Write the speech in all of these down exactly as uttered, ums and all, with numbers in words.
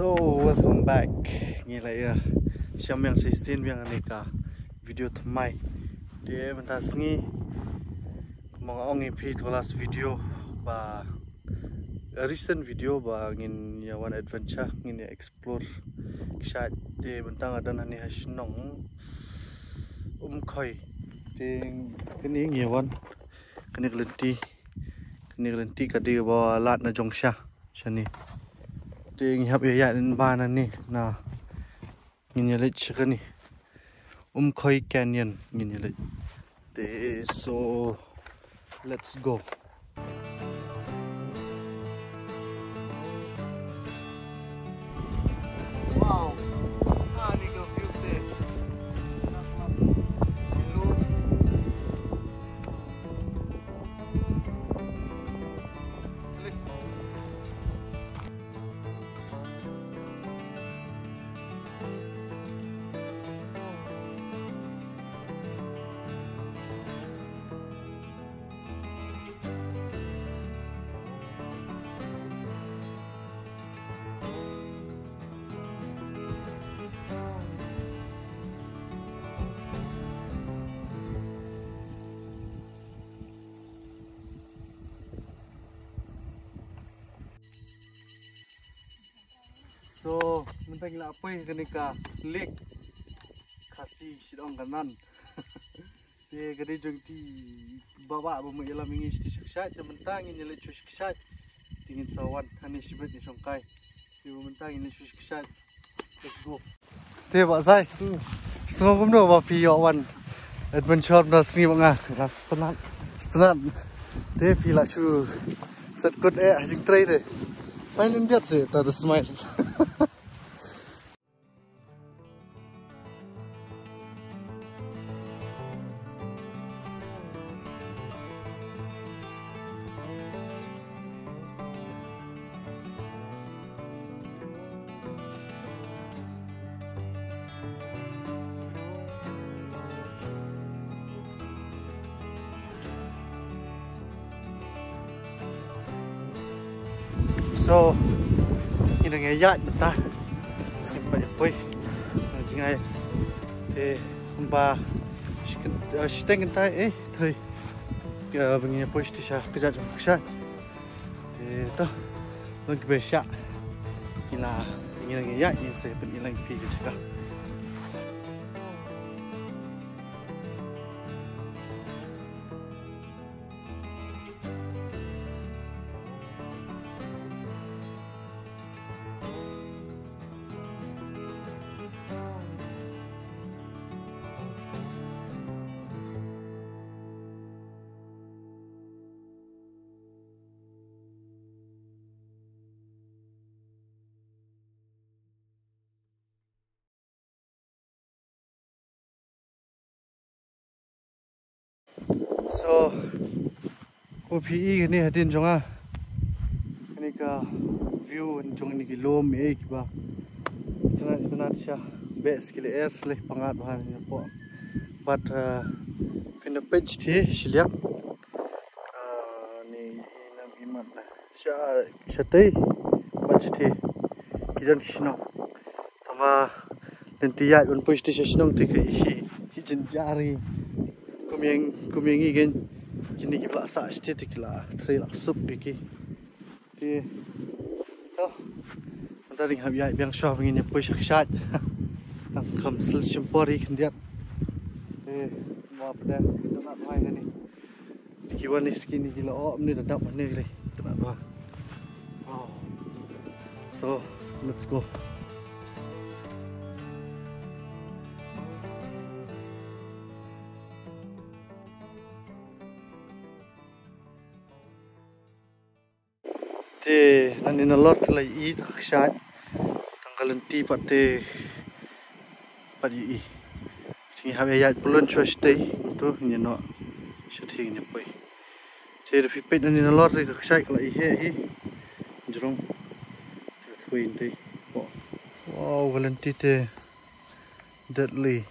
So, welcome back. Ngi la ïa shim biang shisien biang kane ka video thymmai. Te mynta sngi, kumba nga ong ïa phi ha ka last video ba, a recent video ba ngin ïa wan adventure, ngin ïa explore kshaid. Te mynta nga don hangne ha shnong Umkhoi. Te kane ngi ïa wan, kane ka lynti, kane ka lynti ka dei ba lad na jong sha shane. Te ngi hap ïa ïaid lyngba nane, na ngin ïa leit sha kane Umkhoi Canyon ngin ïa leit. Te so, let's go. Wow. Ah, ni ka view te. So, mynta ngi la poi kane ka lake Khasi Shillong Kanan. Te ka dei jong ki ba ba ba mu ïalam ïa ngi sha kshaid, te mynta ngin ïa leit sha kshaid. Te ngin sa wan hangne shibit ïa shongkai. Te mynta ngin leit sha kshaid. Let's go. Te Bah Zai. Sngewbha kumno ba phi ïoh wan adventure na sngi ba nga. Nga sngewtynnat. Sngewtynnat. Te phi la shu set kut eh ha jingtrei te. Pynban diat se ta da smile. So, ngi dang ïaid mynta. Ngi pat ïa poi. Ngi jngai. Te kumba shiteng kynta eh, trei. Ba ngin ïa poi sha ka jaka jong ka kshaid. Te to, long kiba shah. Ngi la, ngi la ngi ïaid, ngin sa pyni lang ïa phi ka jaka. So, kumba phi i kane hadien jong nga. Kane ka view jong kine ki lum eh kiba. Itynnad, itynnad sha. Beh, ki lyer leh pyngngad bha ne hapoh. Bad, uh, phin da peit te shiliang. Ah, ni i nam i mat na. Sha, shatei, bad shatei. Ki don ki shnong. Tangba lynti ïaid ban poi shatei sha shnong te ka i hi, hi jynjar hi. Kum ïa, kum ïa ngi ken, kine kiba la sah shatei te ki la trei la suk ïa ki. Te, to. Mynta dang hap ïaid biang shuwa ba ngin ïa poi sha kshaid. Tang kham shlei shim por hi khyndiat. Te, mo pdeng, to na mai kane. Te ki wan ni skin ni ki la oh, ni da dap ni le. Kena ba. Wow. So, let's go. Te, nangne nalor te la ïohi ïa ka kshaid. Tang ka lynti pat te pat ïohi. Te ngi hap ïaid pyllun shuwa shatei, to ngin ïa noh shatei ngin ïa poi. Te da phi peit nangne nalor te ka kshaid ka la ïohi hi. Jrong. Te ka thwei te. Wow, ka lynti te deadly.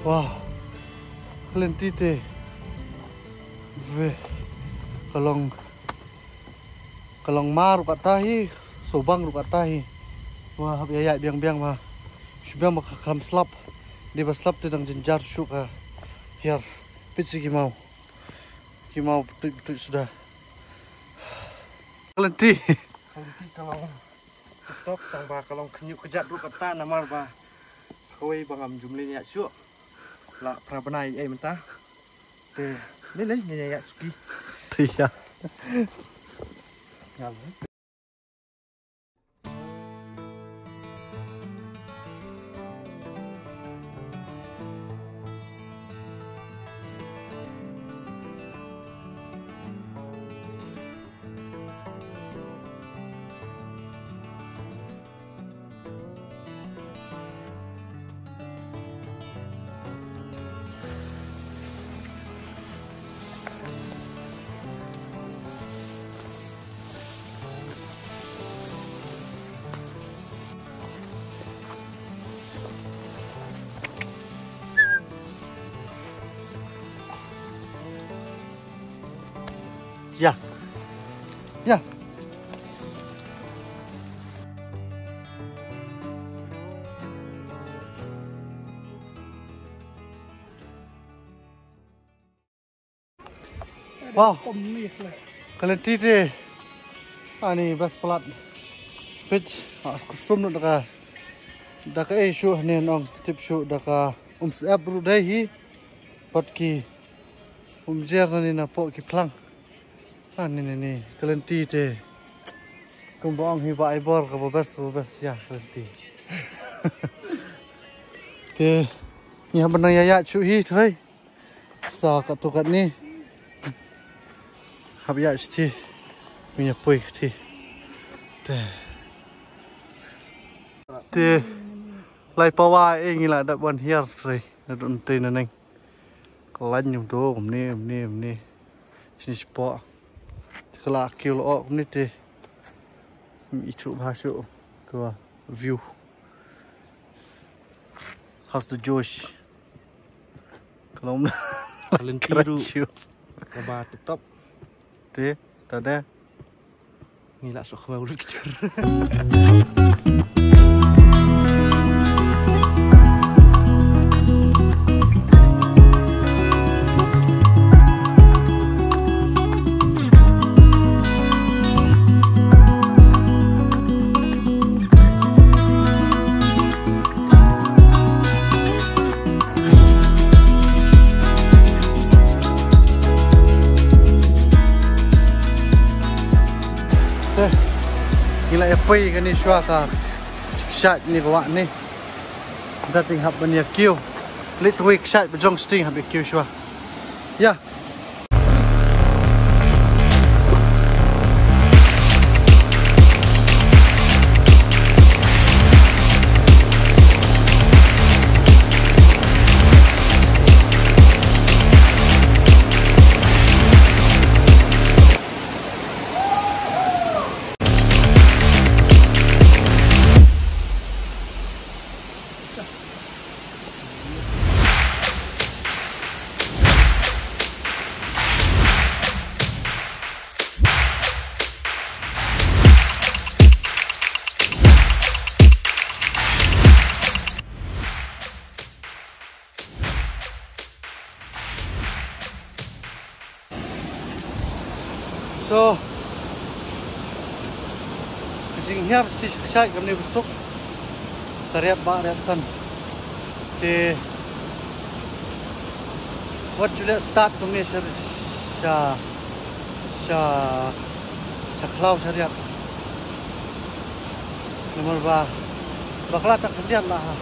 Wow. Ka lynti te. Ve. Ka long, ka long mar ruh kata hi, sawbang ruh kata hi. Wa hap ïa ïaid biang biang wa. Shu biang ba ka kham slap. Dei ba slap te dang jynjar shuh ka hiar. Peit shi ki maw. Ki maw btuit btuit suda. Ka lynti. Ka lynti ka long. Tok tang ba ka long khynñiuh kjat ruh kata namar ba. Kawei ba ngam ju mlien ïaid shuh. La phra bnai ei mynta. Te, lei lei ngin ïa ïaid suki. Te ïa. Ngam. Ïa. Ïa. Wow. Ka lynti te. Ani best palat. Peit, ah, kusum na da ka. Da ka ei shuh ne nong tip shuh da ka um sep ruh dei hi. Pat ki um jer na ni na pok ki phlang. Ah, ni, ni, ni, ka lynti te. Kumba ong hi ba ai bor kaba best, kaba best ïa ka lynti. Te, ngi hap ban ïa ïa shu hi, trai. Sa katto katne. Hap ïa shi ti. Ngi ïa poi ka ti. Te. Te. Lai pawa e ngi la dap wan hiar, trai. Na dun te na neng. Ka lain ym to, kumne, kumne, kumne. Sini spot. Te ka la kiew la ok kumne te. Ym i chuh bha shuh. Ka view. How's the Josh? Ka long. Ka lynti ruh. Kaba tip top. Te, ta da. Ngi la sok khmai ulit kecil. Te, ngi la ïa poi kane shuwa ka kshaid ne ka wah ne. Da ting hap ban ïa kiew. Leit tawei kshaid ba jong sting hap ïa kiew shuwa. Ïa. So, ka jinghiar shisha shisha kumne ba suk. Ka riat ba riat san. Te wat ju leh start kumne sha, sha, sha, sha khlaw sha riat. Namar ba bakla ta khyndiat la ha.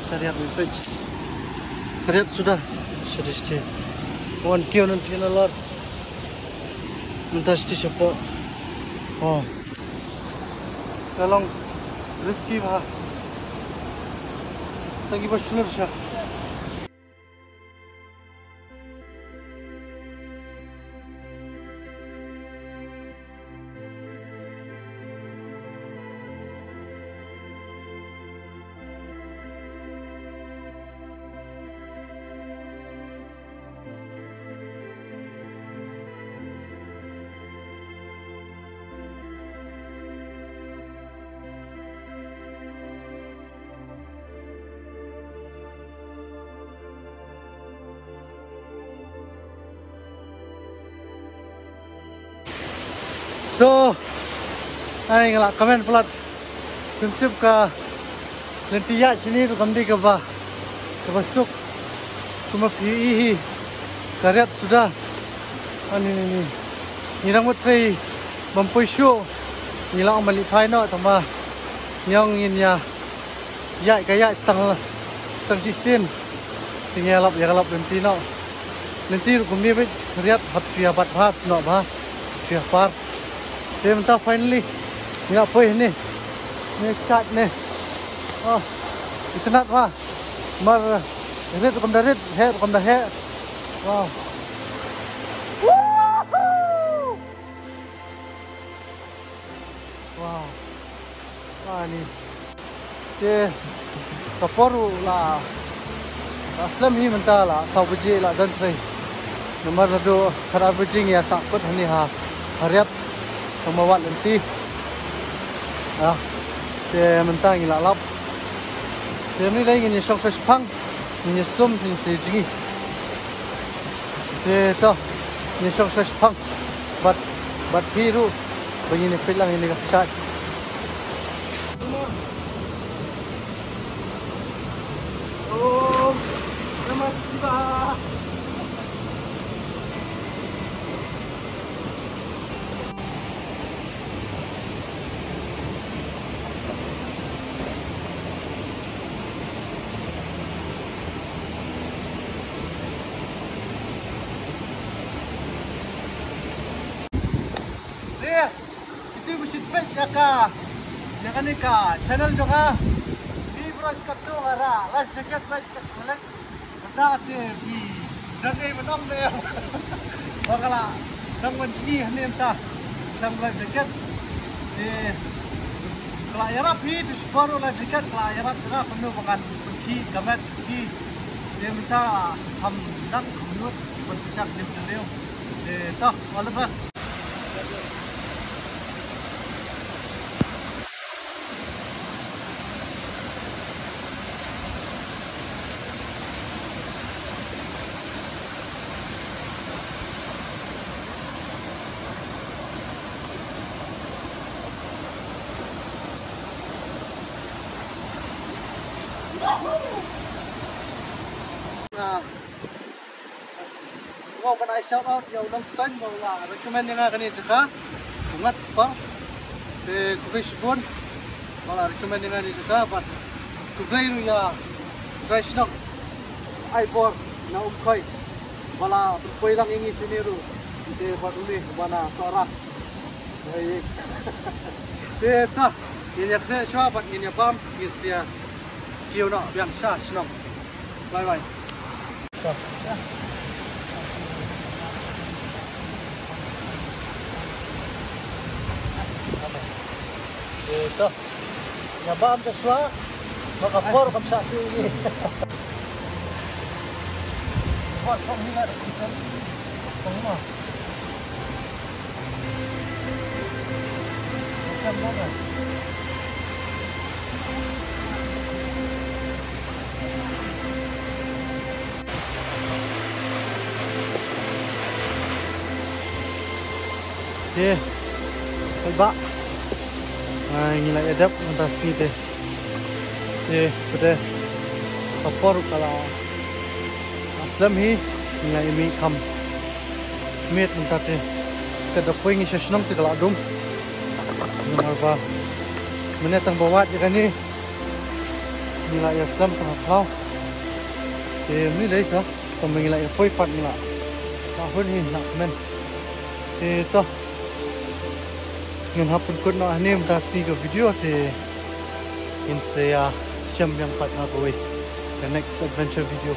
Sha riat mi peit. Ka riat suda. Sha dishti. Wan kiew nan ti na lor. Mynta shisha shapoh. Oh. Ka long risky bha. Tang ki ba shlur sha. So, ai nga la comment palat. Phi tip ka lynti ïaid shane ruh kam dei kaba, kaba suk. Kumba phi ïohi hi ka riat suda. Ani ni ni. Ngi dang mut trei bam poi shuh. Ngi la ong ban leit phai noh tangba ngi ong ngin ïa ïaid ka ïaid tang, tang shisien. Te ngi ïalap ïa ka lap lynti noh. Lynti ruh kumne beit, riat hap shu ïa bat bha snoh bha. Shu ïa par. Te mynta finally ngi la poi hangne. Ngi kat ne. Oh, itynnad bha. Mar rit ruh kam da rit, heh ruh kam da heh. Wow. Woohoo! Wow. Ani. Te ka por ruh la, la slem hi mynta, la saw baje la don trei. Namar naduh khatar baje ngi ïa sah kut hangne ha, ha riat. Tang ba wad lynti. Ah, te mynta ngi la lap. Te mynne dei ngin ïa shong shwa shipang. Ngin ïa sum, ngin sa ïa jngi. Te to, ngin ïa shong shwa shipang. Bad, bad phi ruh ba ngin ïa peit lang ïa kane ka kshaid. Om Namah Shivaya. Te, ito ba shu peit ïa ka, ïa kane ka channel jong nga. Phi bros katto nga ra life jacket, life jacket. Mynta te phi don ei ban ong ne em? Ba ka la dang ban sngi hangne mynta. Dang life jacket. Te ka la ïarap hi, te shibun ruh life jacket ka la ïarap ïa nga kumno ba ngan pynkhih ka met phi. Te mynta kham dang kham lut ban pynjah lim jong leo. Te to, all the best. Nga wan ai shout out ïa u Nongstoiñ ba u la recommend ïa nga kane ka jaka. U Ngat Por. Te khublei shibun ba u la recommend ïa nga kane ka jaka bad khublei ruh ïa u trai shnong Aibor na Umkhoi ba la pynpoi lang ïa ngi shane ruh. Te bad une ba na Sohra. Te ta ngin ïa khreh shuwa bad ngin ïa bam, ngin sa ïa kiew noh biang sha shnong. Bye bye. Te to. Ïa bam sha shuwa. Ba ka por kam shah shuh ïa ngi. Por kam hi la. Por ma. Te, te ba. Ai, ngi la ïa dep mynta sngi te. Te, te. Ka por ka la slem hi, ngi la ïa mih kham miet mynta te. Ka da poi ngi sha shnong te ka la dum. Namar ba mynne tang ba wad ïa kane. Ngi la ïa slem tang ha khlaw. Te mynne dei ka, tang ba ngi la ïa poi pat ngi la. La hun hi na kmen. Te to. Ngin hap pynkut noh hangne mynta sngi ka video te ngin sa ïa shem biang pat ha kawei ka next adventure video.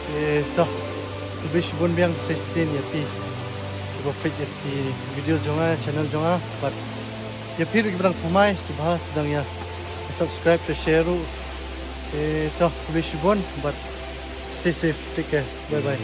Te to, khublei shibun biang sa shisien ïa phi kiba peit ïa ki video jong nga, channel jong nga, bad ïa phi ruh kiba dang thymmai sngewbha sdang ïa subscribe, share ruh. Te to, khublei shibun bad stay safe, take care, bye bye.